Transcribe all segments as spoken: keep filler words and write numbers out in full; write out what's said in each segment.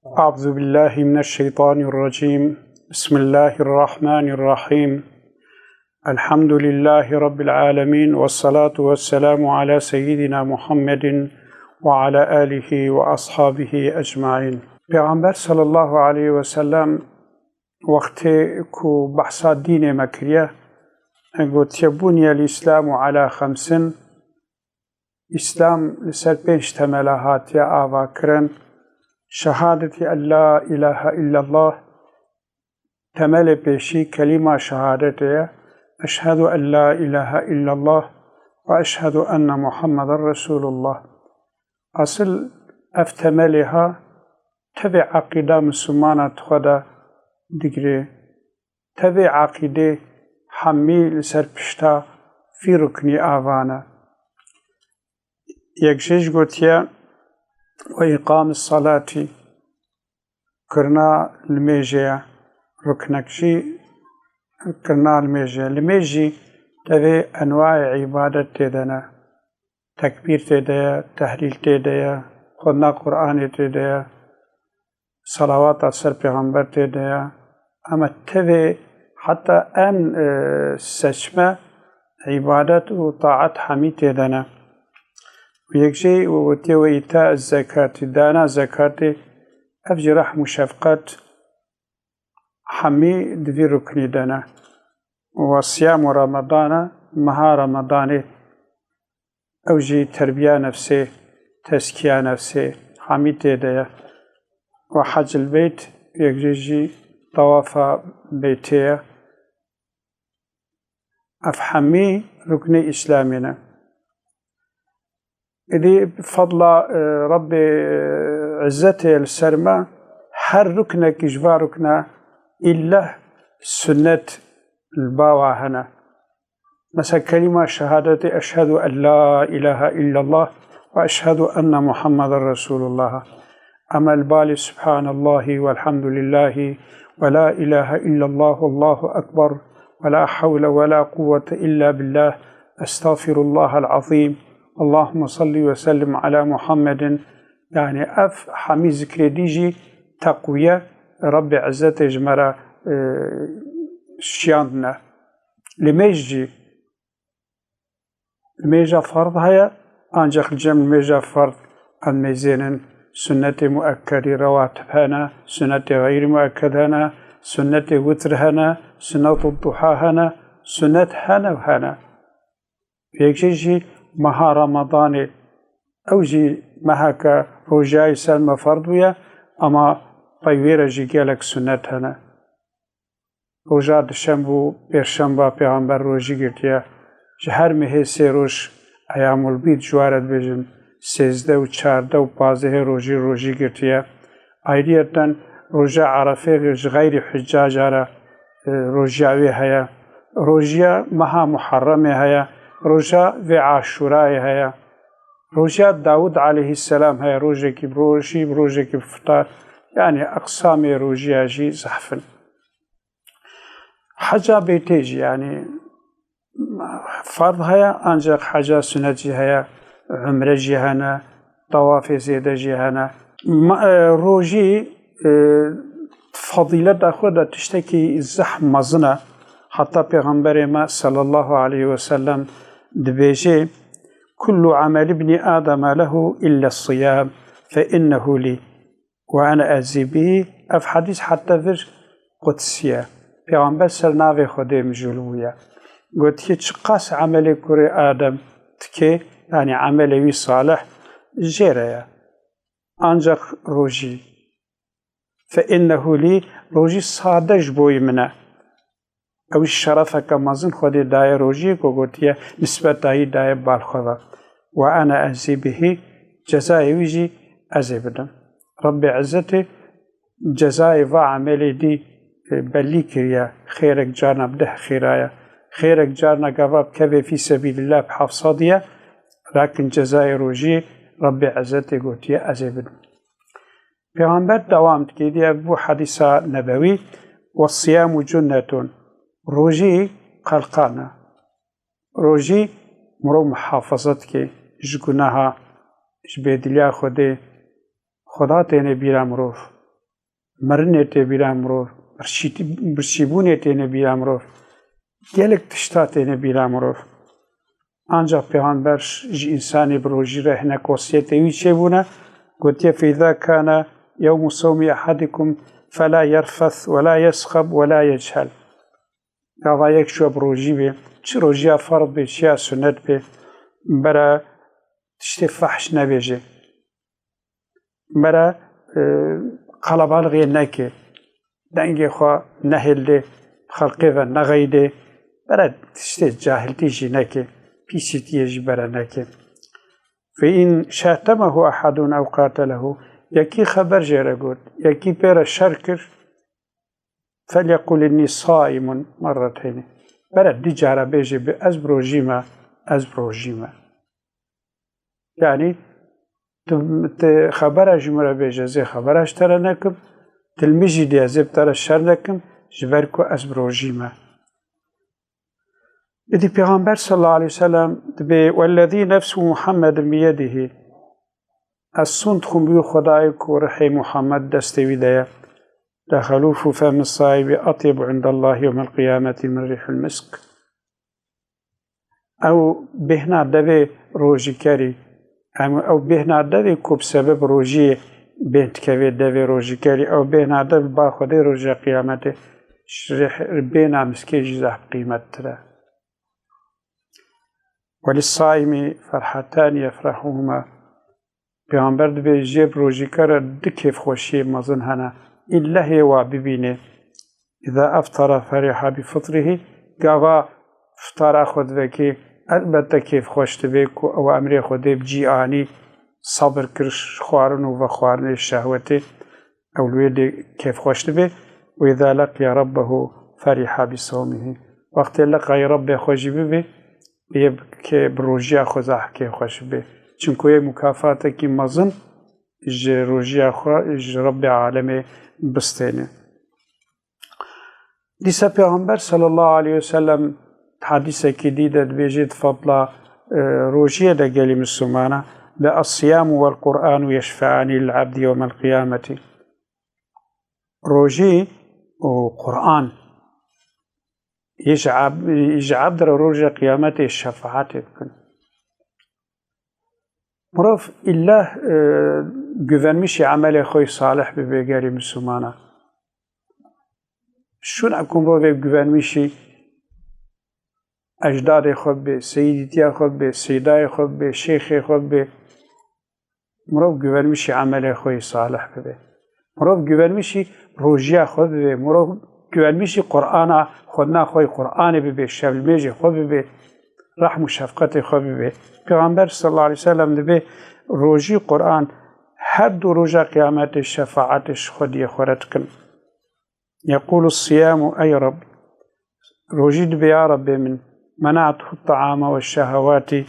أعوذ بالله من الشيطان الرجيم. بسم الله الرحمن الرحيم. الحمد لله رب العالمين، والصلاة والسلام على سيدنا محمد وعلى آله وأصحابه أجمعين. Pêxember sallallahu aleyhi ve sellem wextê ku behsa dînê me kiriye, gotiye, "Buniyel Îslamu ala xemsin", Îslam li ser pênc temela hatiye avakirin. Şehadeti en la ilahe illallah, temelê pêşî kelîma şehadetê ye. Eşhedu en la ilahe illallah ve eşhedu enne Muhammeden Resulullah. Asil ev temelê ha tevê eqîda Mislimana di xwe de digirê. Tevê eqîdê hemî li ser pişta vî ruknî ava ne. Yek jê jî gotiye, "Ve îqamis salatî", kirina limêjê ye, ruknek jî kirina limêjê ye. Limêj jî tevê enwayê îbadet tê de ne. Tekbîr tê de ye, tehlîl tê de ye, xwendina Qur'anê tê de ye, selawata ser pêxember tê de ye. Ema tevê heta en, e, seçme îbadet û taet hemî tê de ne. Û yek jê û gotiye, "Ve îta zekatî", dana zekatê, ev jî rehm û şefqet hemî di vî ruknî de ne. "Ve siyamu Ramadana", meha Ramadanê, ew jî terbiya nefsê, teskiya nefsê, hemî tê de ye. "Ve hecil beyt", yek jê jî tawafa beytê ye. Ev hemî ruknê Îslamê ne. Êdî fadla, e, Rebbê, e, Îzzetê li ser me, her ruknekî ji van rukna îlleh sunnet li ba wa hene. Mesela kelîma şehadetê, "Eşhedû en la ilahe illallah ve eşhedû enne Muhammeden Resulullah." Ema li balê "Subhanallahî velhamdülillahî ve la ilahe illallah, Allahu ekber ve la havle ve la quvvete illa billah, estağfirullahal azîm, Allahümme salli ve sellim ala Muhammedin." Yani ev hemî zikrê dî jî teqwiye Rebbê Îzzetê ji me re, e, şiyandine. Limêj jî, limêja ferd heye, ancaq li cem limêja ferd em mêzênin sunnetê muekkedî, rewatib hene, sunnetê xeyrî muekked hene, sunnetê witr hene, sunnetu duha hene, sunnet hene û hene. Yek jê jî meha Ramadanê, ew jî meheke rojiyayê ser me ferd bûye, ema pey wê re jî gelek sunnet hene. Roja dişembe û pêşembe pêxember rojî girtiye. Ji her mehê sê roj eyamul bîd ji wa re dibêjin, sêzdeh û çardeh û pazdehê rojî rojî girtiye. Ayriyeten roja Erefê ji xeyrî huccaca re, e, rojiya wê heye. Rojiya meha Muharremê heye. Roja vê Aşurayê heye. Rojiya Dawud aleyhisselam heye. Rojekî bi rojî, bi rojekî bi fitar. Yani eqsamê rojiya jî zehf in. Heca beytê jî, yani, ferd heye, ancaq heca sunet jî heye, umre jî hene, tawafê zêde jî hene. Ma-, e, rojî, e, fadîleta xwe de tiştekî zehf mezin e. Heta Pêxemberê me sallallahu aleyhi ve sellem dibêje, "Kullu amel ibni Adem lehu illa siyam fe innehu li." "Ve ene ecî bihî", ev hedîs heta vir qudsî ye. Pêxember ser navê Xwedê mijûl bûye. Gotiye, çiqas emelê kurê Adem dike, yanî emelê wî salih, jê re ye. Ancaq rojî. "Fe innehu lî", rojî sade ji bo min e. Ew jî şerefeke mezin Xwedê daye rojiyê ku gotiye, nisbeta wî daye bal xwe ve. "Ve ene ecî bihî", cezayê wî jî ez ê bidim. Rebbê Îzzetê cezayê va emelê dî, e, bellî kiriye. Xêrek carna bi deh xêra ye. Xêrek carna gava bikeve fî sebîlillah bi heft sed ye. Lakin cezayê rojiyê Rebbê Îzzetê gotiye ez ê bidim. Pêxember dewam dike, dî ev bû hedîsa nebewî, "Ve siyamu cunnetun", rojî qelqan e. Rojî mirov muhafaza dike ji gunaha, ji bêdiliya Xwedê. Xweda têne bîra mirov. mirinê tê bîra mirov, birçîtî-, birçîbûnê têne bîra mirov, gelek tişta têne bîra mirov. Ancaq Pêxember ji însanê bi rojî re hinek wesiyetê wî çêbûne, gotiye, "Feyda kana yewmu sewmi ehadikum fela yerfes ve la yesxeb ve la yechel." Gava yek ji we bi rojî bê, çi rojiya ferz bê, çi ya sunet bê, bera tiştê fehş nebêje. Bera, e, qelebalixê neke, dengê xwe nehêlde, xelkê ve nexeyde, bera tiştê cahiltî jî neke, pîsîtiyê jî bera neke. Fe in şetemehu ehadun ew qatelehu, yekî xeber jê re got, yekî pê re şer kir, "Felyekul inni saimun" merreteynî. Bere du cara bêje bi, "Ez bi rojî me, ez bi rojî me." Yanî tu, tu xebera ji min re bêje, zê xebera ji te re nekim, tu li min jî dê, zê bi te re şer nekim, ji ber ku ez bi rojî me. Îdî Pêxember sallallahu aleyhi ve sellem dibê, "Wellezî nefsu Muhammedin biyedihî." Ez sond dixwim bi wî Xwedayê ku rihê Muhammed destê wî de ye. "Lexelûfu femi saîmi etyebu indellahî yewmel qiyameti min rîhul misk." Ew bêhna devê rojîkerî, em, ew bêhna devê ku bi sebeb rojiyê bên dikeve devê rojîkerî, ew bêhna dev li ba Xwedê roja qiyametê ji rih-, bêhna miskê jî zehf qîmettir e. "Welî saîmî ferhetani yefrehûhuma." Pêxember dibê, jê bi rojîkar re du kêfxweşiyê mezin hene, îllehê wa bibîne. "Îza eftara ferîha bi fitrihî", gava fitara xwe divekê, elbette kêfxweş dibe ku ew emrê Xwedê bi cî anî, sebir kir ji xwarin û vexwarinê şehwetê, ew li wê dê kêfxweş dibe. "Û îza leqiya rebbehu ferîha bi sewmihî." Wextê leqayî Rebbê xwe jî bibe, yê ke bi rojiya xwe zehf kêfxweş bibe. Çimku yê mukafatekî mezin ji rojiya xwe ji Rebbê alemê bistêne. Dîsa Pêxember sallallahu aleyhi ve sellem hadîsekî dî de dibêje di fadla, e, rojiyê de gelî Mislimana, "Le as-siyamu vel Qur'anu yeşfeani lil abdi yewmel qiyameti." Rojî û Qur'an yê ji ab-, ji abd re roja qiyametê şefaetê bikin. Mirov îlla, e, güvenmişî emelê xwe yê salih bibe gelî Mislimana. Şûna ku mirovê güvenmişî ecdadê xwe bibe, seyîdîtiya xwe bibe, seydayê xwe bibe, şêxê xwe bibe, mirov güvenmişî emelê xwe yê salih bibe. Mirov güvenmişî rojiya xwe bibe. Mirov güvenmişî Qur'ana, xwedina xwe yê Qur'anê bibe, şevlimêjê xwe bibe, rehm û şefqetê xwe bibe. Pêxember sallallahu aleyhi ve sellem dibê, rojî Qur'an her du roja qiyametê şefaetê ji Xwediyê xwe re dikin. Yequlu siyamu ey Reb. Rojî dibê, ya Rebbê min, mena'tuhu ta'ama ve şehewati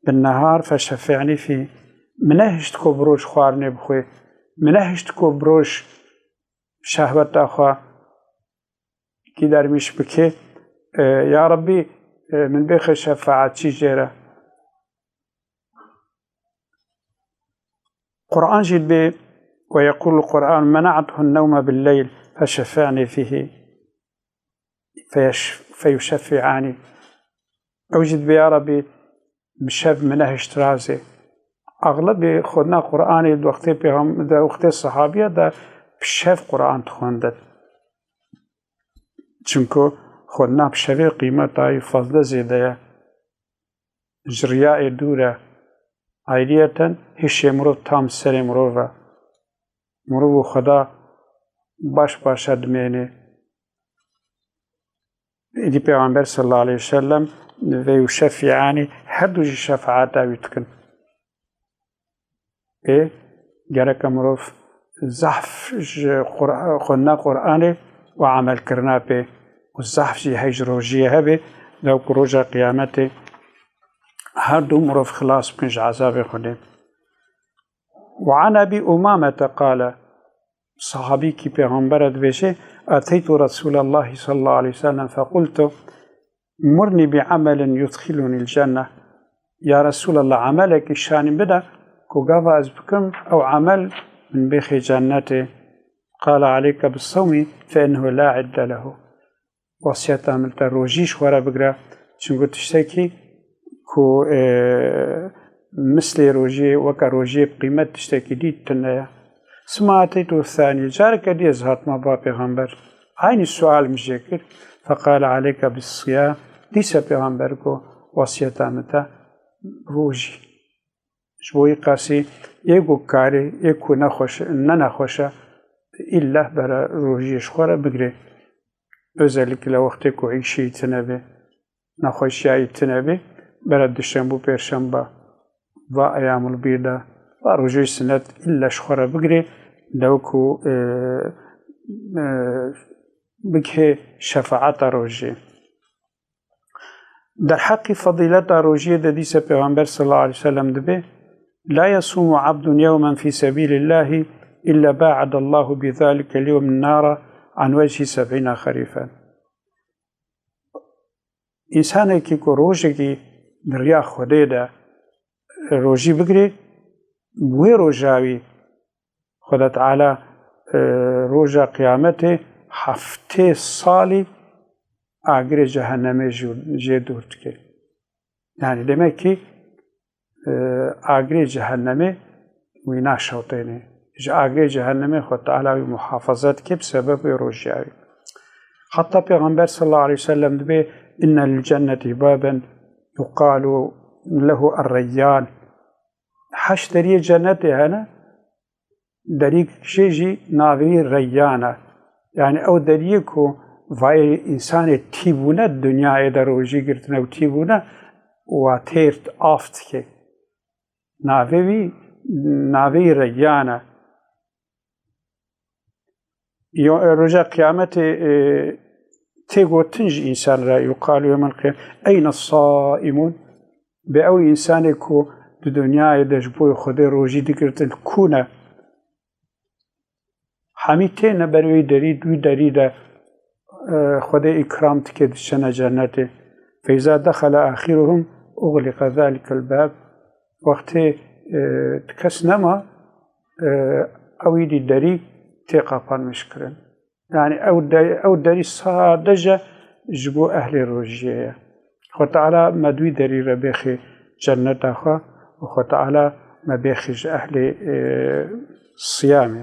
bin nehar feşefe'ni fî. Min nehişt ku bi roj xwarinê bixwe. Min nehişt ku bi roj şehweta xwe gidermîş bike. E, ya Rebbî, e, min bêxe şefaetçî jê re. Qur'an jî dibê, "Ve yequlu Qur'an mena'tuhu newme bil leyl feşefe'ni fihi feyeş-, feyuşeffi'ani." Ew jî dibê, ya Rebbî, bi şev min nehişt razê. Axlebê xwedina Qur'anê di wextê pêxem-, di wextê sehabiya de bi şev Qur'an dixwendin. Çimku xwedina bi şevê qîmeta wî fazle zêde ye. Ji riyayê dûr e. Ayriyeten hişê mirov tam serê mirov e. Mirov û Xweda baş baş e dimêne. Êdî Pêxember sallallahu aleyhi ve sellem ve û şefîanî her du jî şefaeta wî dikin. Ê, gereke mirov zehf ji Qur-, xwendina Qur'anê û emelkirina pê û zehf jî hey ji rojiyê hebe, da ku roja qiyametê her du mirov xilas bikin ji ezabê Xwedê. Ve an Ebî Umamete qale, sahabîkî Pêxembere dibêje, Eteytu Resûlallahî sallallahu aleyhi ve sellem fequltu, "Murnî bi emelin yudxilunîl cenne." Ya Resûlallah, emelekî şanî bide ku gava ez bikim, ew emel min bêxê cennetê. قال عليك بالصوم فإنه لا عدل له. Wasiyeta min te rojî ji xwe re bigire, çimku tiştekî ku, e, mislê rojiyê, weke rojiyê bi qîmet tiştekî dî tune ye. ثم أتيته الثانية, careke dî ez hatime ba Pêxember. Eynî sual min jê kir. فقال عليك بالصيام. Dîse Pêxember got, wasiyeta min te rojî. Ji bo wî qasî yê ku karê, yê ku nexweş, ne nexweş e, îlle bere rojiyê ji xwe re bigirê. Özellikle wextê ku îşê tune be, nexweşiya tune be, bere duşembe û pêşembe, va eyamul bîr de, va rojê sinet îlle ji xwe re bigirê, dew ku, e, e, bigihê şefaeta rojê. Derheqî fezîleta rojiyê de dîse Pêxember sallallahu aleyhi ve sellem dibê, لا يصوم عبد يوما في سبيل الله إلا باعد الله بذلك اليوم النار عن وجهه سبعين خريفا. Însanekî ku rojekî di riya Xwedê de rojî bigirê, wê roja wî Xweda Teala, e, roja Qiyametê heftê salî agirê cehennemê jû-, jê dûr dike. Yani demek ki, e, agirê cehennemê wî naşewtêne. Ji agirê cehennemê Xweda Teala wî muhafaza dike bi sebeb wê rojiya wî. Hatta Pêxember sallallahu aleyhi ve sellem dibê, "Inne lil cenneti baben yuqalu lehu er-Reyyan." Heşt deriyê cennetê hene, derîk jê jî navê wî Reyyan e. Yani ew deriyê ku vayê însanê tî bûne, dinyayê de rojî girtine û tî bûne, wa têrt av dike. Navê wî, navê wî Reyyan e. Yo-, e, roja Qiyametê, e, tê gotin ji însan re, yuqalu yewmel qiyam-, eyne saimun? Bê ew însanê ku di dinyayê de ji bo Xwedê rojî digirtin, kû ne? Hemî têne ber wî derî, di wî derî de, e, Xwedê îkram dike, diçine cennetê. Feyza dexele axiruhum uxliqe zalikel bab. Wextê, e, kes nema, e, ewî dî derî tê qapanmiş kirin. Yani ew de-, ew derî sadece ji bo ehlê rojiyê ye. Xwe Teala me di wî derî re bêxê cenneta xwe û Xwe Teala me bêxê ji ehlê, e, siyamê.